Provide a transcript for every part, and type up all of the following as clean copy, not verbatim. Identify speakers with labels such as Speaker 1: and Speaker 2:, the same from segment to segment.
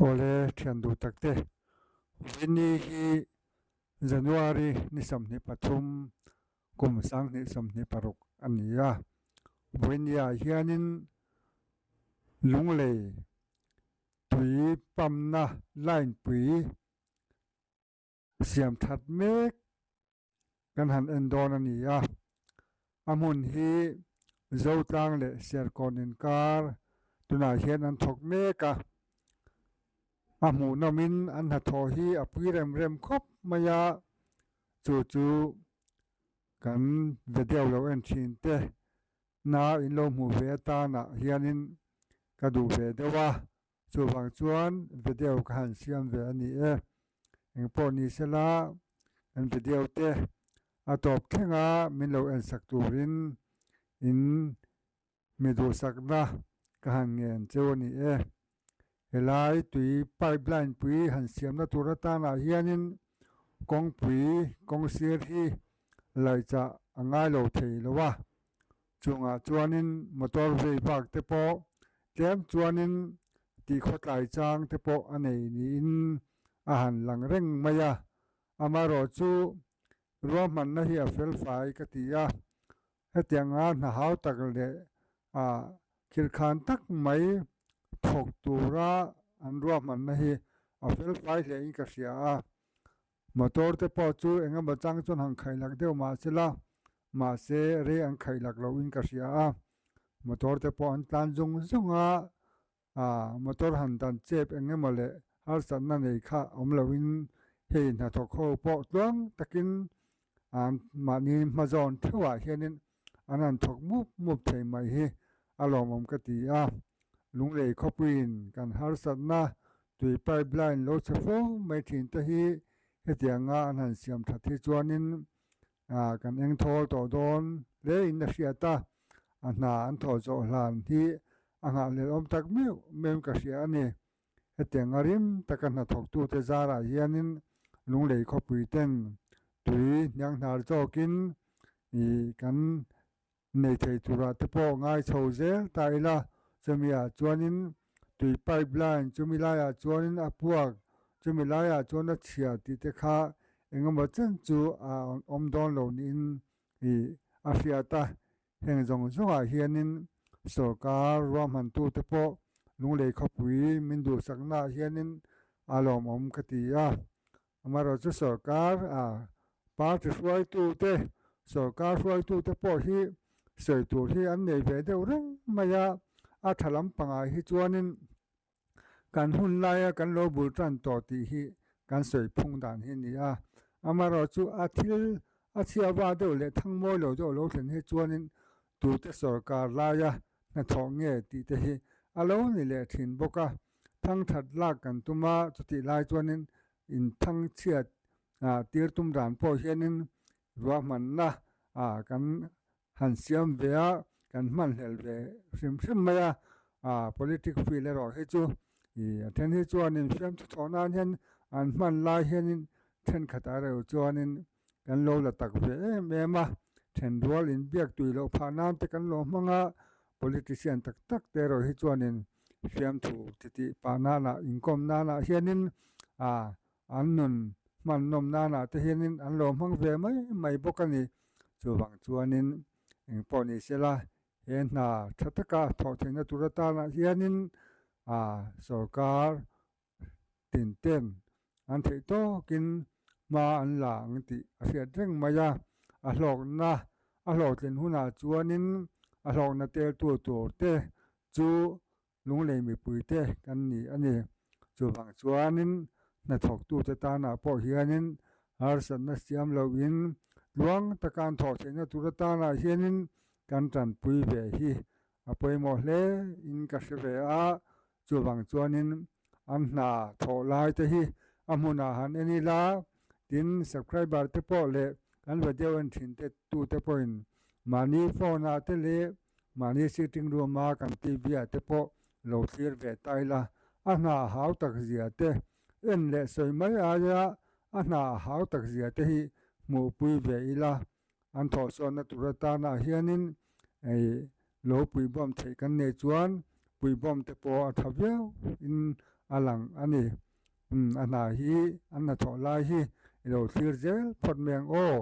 Speaker 1: Awle thian duh tak te, Vinny hi January ni 23 kum 2026 a ni a. Vawinia hianin Lunglei tui pump-na line pui siam that mek kan han en dawn a ni a. A hmun hi Zotlang leh Serkawn inkar tunah hian an thawk mek a. A hmuhnawmin an hnathawh hi a pui rem rem khawp mai a, chu chu kan video lo en thin te na in lo hmuh ve atanah hianin ka duh ve deuh a. Chuvang chuan video ka han siam ve a ni e. Engpawh ni sela kan video te a tawp thleng a min lo en sak turin in mi duhsakna ka han ngen cheu a ni e. Helai tui pipe line pui han siamna tur atanah hianin kawngpui kawng sir hi laihchah a ngai lo thei lo a. Chungah chuanin motor vei bak te pawh tlem chuanin tihkhawtlai chang te pawh a nei niin a han lang reng mai a. Amaherawhchu ruahmanna hi a felfai ka ti a, hetianga hna hau tak leh thilkhan tak mai thawk tura an ruahmanna hi a felfai hlein ka hria a. Motor te pawh chu eng emaw chang chuan han khaih lak deuh mah se la, mahse rei an khaih lak loh in ka hria a. Motor te pawh an tlan zung zung a, ah motor han dan chep eng emaw leh harsatna nei kha awm lo in hei hnathawk ho pawh tluang takin an mahni hma zawn theuhah hianin an han thawk mup mup thei mai hi a lawmawm ka ti a. Lunglei khawpuiin kan harsatna tui pipe line lo chhe fo mai thin te hi hetianga an han siam that hi chuanin kan eng thawl tawh dawn hle in a hriat a, a hna an thawh zawh hlan hi a nghahhlelhawm tak meuh meuhin ka hria a ni. Hetianga rim taka hnathawktute zarah hianin Lunglei khawpui ten tui hnianghnar zawkin ih kan nei thei turah te pawh ngai chho zel ta ila, chumi ah chuanin tui pipe line chumi laiah chuanin a puak, chumi laiah chuan a chhia tih te kha engemaw chen chu a awm dawn lo niin ih a hriat a. Heng zawng zawngah hianin sorkar ruahmantute pawh Lunglei khawpui min duhsaknaah hianin a lawmawm ka ti a. Amaherawhchu sorkar a party hruaitute, sorkar hruaitute pawh hi sawi tur hi an nei ve deuh reng mai a, a tha lampangah hi chuanin Kan hun laia kan lo bul tan tawh tih hi kan sawi phung dan hi a ni a. Amaherawhchu a thil a chhia va deuh leh thang mawi lo deuh lo thlen hi chuanin tute sorkar laia hnathawh nge tih te hi a lo ni leh thin bawk a. Thang that lak kan tum a, chutih lai chuanin inthang chhiat tir tum dan pawh hianin ruahmanna kan han siam ve a, kan hmanhlel ve hrim hrim mai a, ah politic field erawh hi chu ih a then hi chuanin fiamthu thawh nan hian an hman lai hianin thenkhat a reu chuanin kan lo la tak ve em em a, thenrual inbiak tui loh phah nan te kan lo hmang a, politician tak tak te erawh hi chuanin fiamthu titih pah nanah inkawm nanah hianin ah An nun hman nawm nanah te hianin an lo hmang ve mai mai bawk a ni. Chuvang chuanin eng pawh ni sela he hna tha taka thawh theihna tur atanah hianin sorkar tin ten an theih tawkin hma an la ang tih a hriat reng mai a. A hlawkna a hlawhtlin hunah chuanin a hlawkna teltu tur te chu Lunglei mipuite kan ni a ni. Chuvang chuanin hnathawktute tanah pawh hianin harsatna siam loin tluang taka an thawh theihna tur atanah hianin kan tanpui ve hi a pawimawh hle in ka hre ve a. Chuvang chuanin an hna thawh lai te hi a hmunah han en ila, tin subscriber te pawh leh kan video en thin te tute pawhin mahni phone ah te leh Mahni sitting room a kan TV ah te pawh lo thlir ve ta ila, a hna a hau tak zia te, en leh sawi mai aia a hna a hau tak zia te hi hmuhpui ve ila, an thawhsawnna tur atanah hianin lo puibawm theih kan nei chuan puibawm te pawh a tha viau in a lang a ni. Umm a hna hi an hnathawh lai hi i lo thlir zel phawt mai ang aw.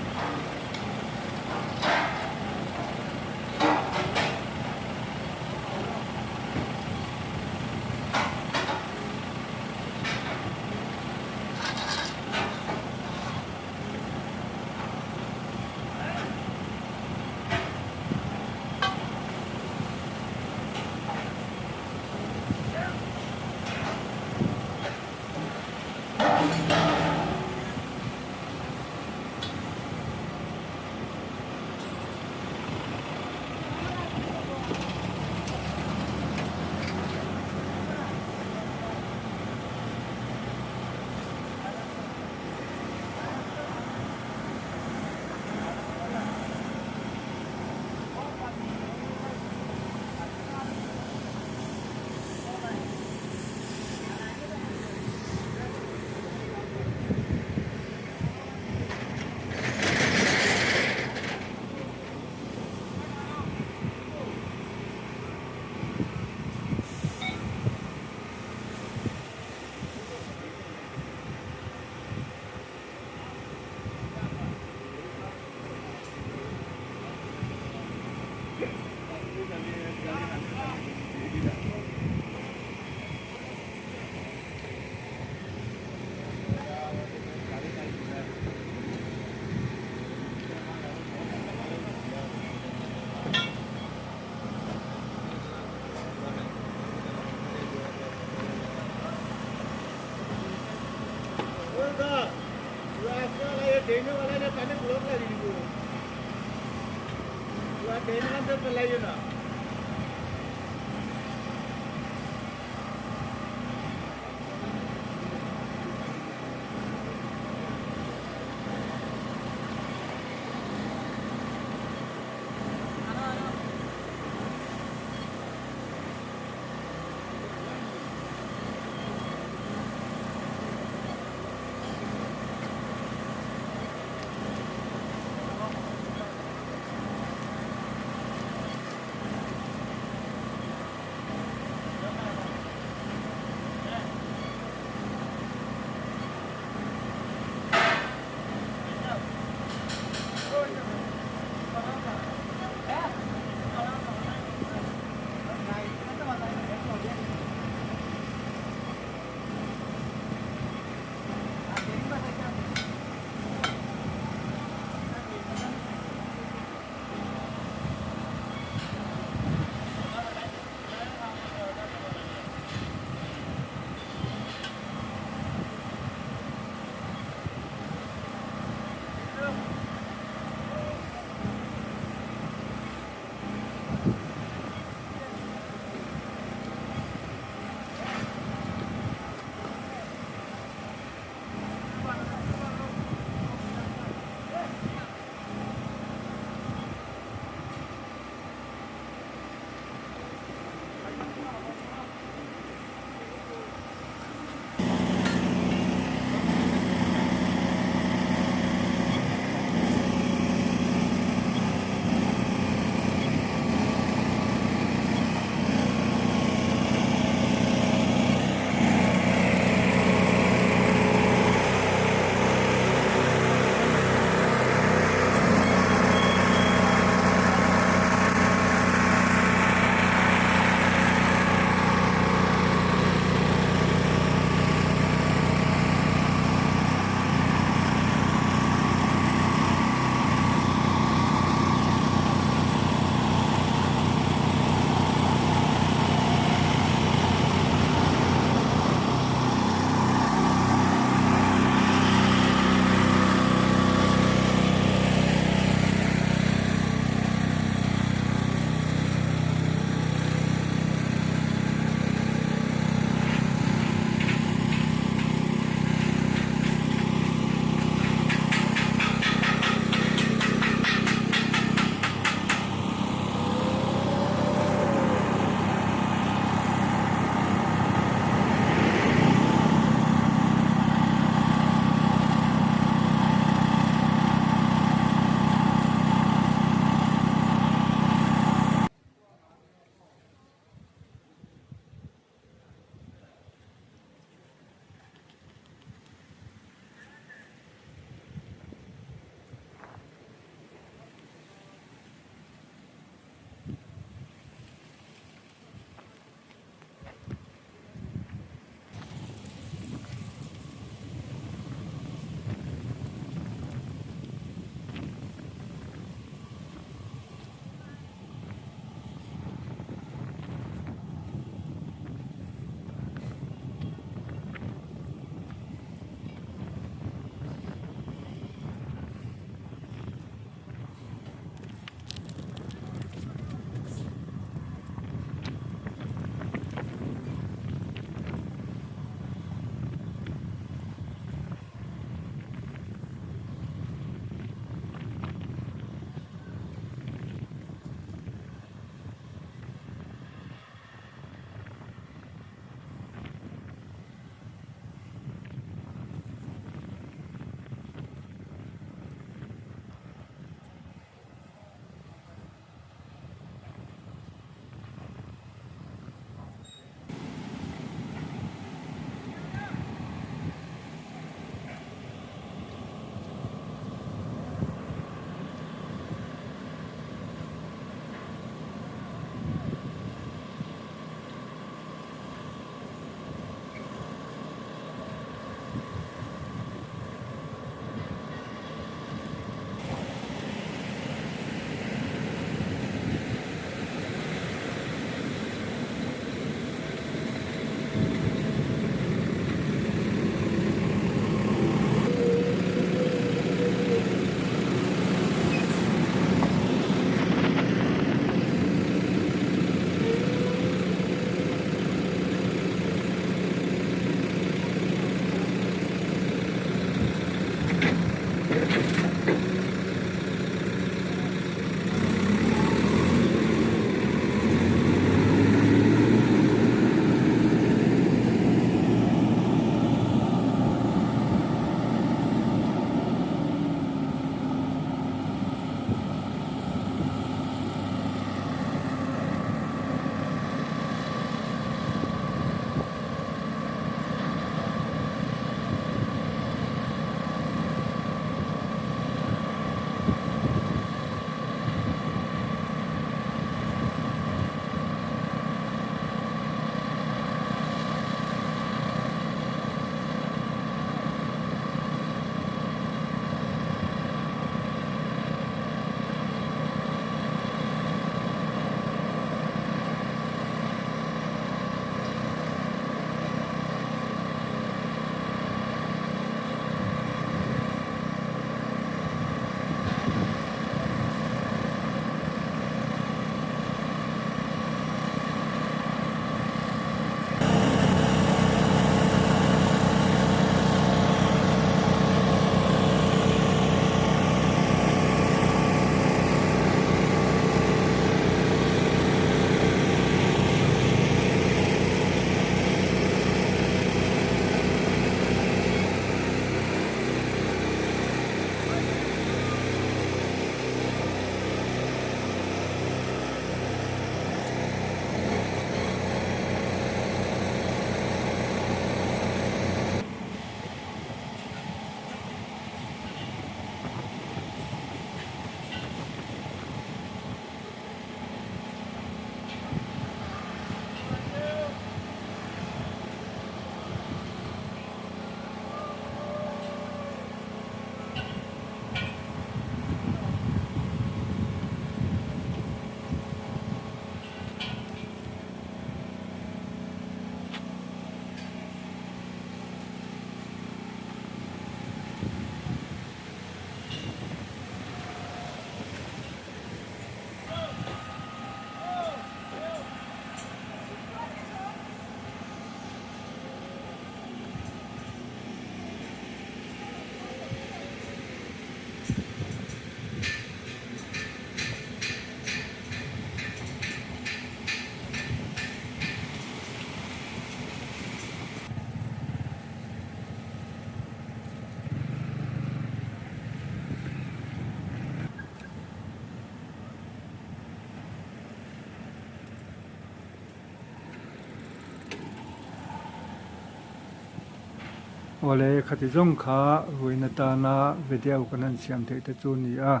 Speaker 1: Awle khati zawng kha vawiin atana video kan han siam theih te chu ni a,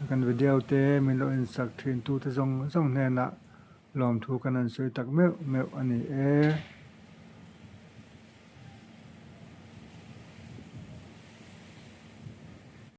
Speaker 1: kan video te min lo insak thin tu te zawng zawng hnenah lawmthu kan han sawi tak meuh meuh a ni e.